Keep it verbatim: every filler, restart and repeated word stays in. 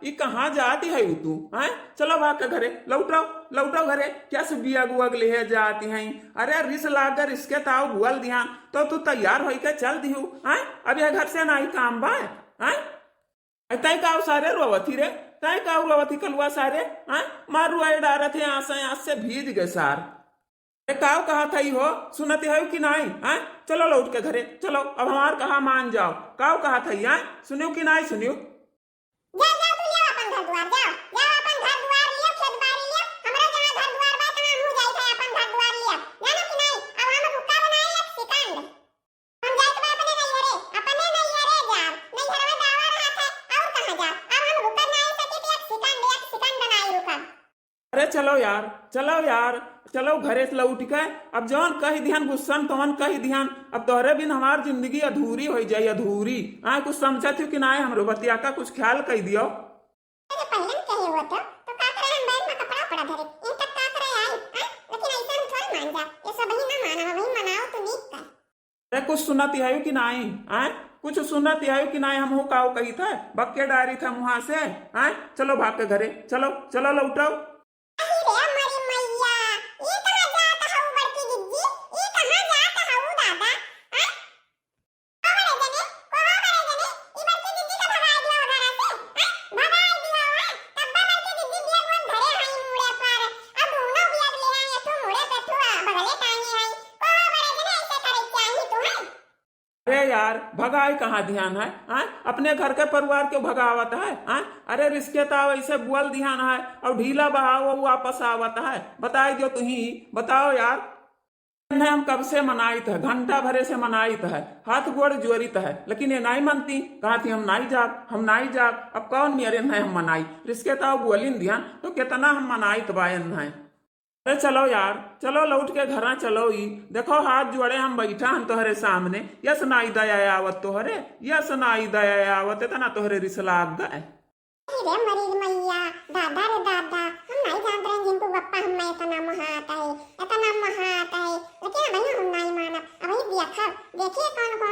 ई कहाँ जाती है तू, हैं? चलो भाग के घरे, लौटो, लौटो घरे। क्या से बियग उयग लेहे जाती हैं? अरे रिस लाग, रिस के ताव बुअल दिहान, तो तू तैयार होई के चल दिहू, हैं? अब यह घर से नाई काम बा, हैं? अरे तय काव सारे रोवत ही रे, तय काव रोवत ही कलुआ सारे, हैं? मार रुआई डारत है, आस आस से भीज गए सार। अरे काव कहा था ई हो, सुनत है कि नाई, हैं? चलो लौट के घरे, चलो, अब हमार कहा मान जाओ। काव कहा था ई, हैं? सुनियो कि नाई सुनियो? जाओ, जाओ, तू लियो अपन घर दुआर, जाओ, जाओ अपन घर दुआर लियो, खेत बाड़ी लियो, हमरो जहाँ घर दुआर बा, तहाँ हमहू जाई थे अपन घर दुआर लियो, जानो कि नाई? अब हम रुका बनाई एक second। हम जाइत बा अपने नैहरे, अपने नैहरे जाब। नैहरवा दावा रहत है, और कहाँ जाब? अब हम रुकब नाई सकी, एक second, एक second नाई रुकब। अरे चलो यार, चलो यार, चलो घरे से लौट के। अब जौन कह दिहन गुस्सा में, तौन कह दिहन। अब तोहरे बिन हमार जिंदगी अधूरी हो जाई, अधूरी। हाँ, कुछ समझत हो कि नाई? हमरो बतिया का कुछ ख्याल कह दियो। अरे पहले में कहे हो तो, तो का करे हम bag में कपड़ा उपड़ा धरे? इन तक का करे आई? हाँ? लेकिन ऐसे हम थोड़ी मान जा। ये सब ही ना माना, वही मनाओ तो नीक का। अरे कुछ सुनत आयो कि नाई, आय? कुछ सुनत आयो कि नाई? हमहू काव कही था, बक्के डारी था मुहा से, आय? चलो भाग के घरे, चलो, चलो लौटो। अरे रे मरी मैया, ई कहाँ जात हऊ बड़की जिज्जी? ई कहाँ जात हऊ दादा? आय? को बड़े जने, को बड़े जने, ई बड़की जिज्जी का भगाई दियो घरा से, आय? भगाई दियो, आय? तब्बा बड़की जिज्जी बियग उयग धरे हई मूड़े पर, अब दोनों बियग ले आई, तू मूड़े पे तू बगले टांगे हई, को बड़े जने ऐसे करे चाही तू, हैं? अरे यार, भगाई कहाँ दिहान है, हाँ? अपने घर के परिवार क्यों भगावत है, हाँ? अरे रिस्के ताव ऐसे बुअल दिहान है, और ढीला बहाव वापस आवत है। बताई दियो तुही, बताओ यार। इन्हें हम कब से मनाइत है, घंटा भरे से मनाइत है, हाथ गोड़ जोरित है, लेकिन ये नाई मनती, कहा थी हम नाई जाब, हम नाई जाब। अब कौन मेरे इन्हें हम मनाई? रिस्के ताव बुअलिन दिहान, तो कितना हम मनाइत बा इन्हें। अरे चलो यार, चलो लौट के घरा चलो। ई देखो हाथ जोड़े हम बैठा हन तोहरे सामने, यस नाई दया आवत तोहरे, यस नाई दया आवत, इतना तोहरे रिस लाग गए। अरे रे मरी मैया, दादा रे दादा, हम नाई जानत रहे जिंकू बप्पा हम में इतना महात है, इतना महात है, लेकिन अबहियो हम नाई मानब। अबही देखब, देखिए कौन कौन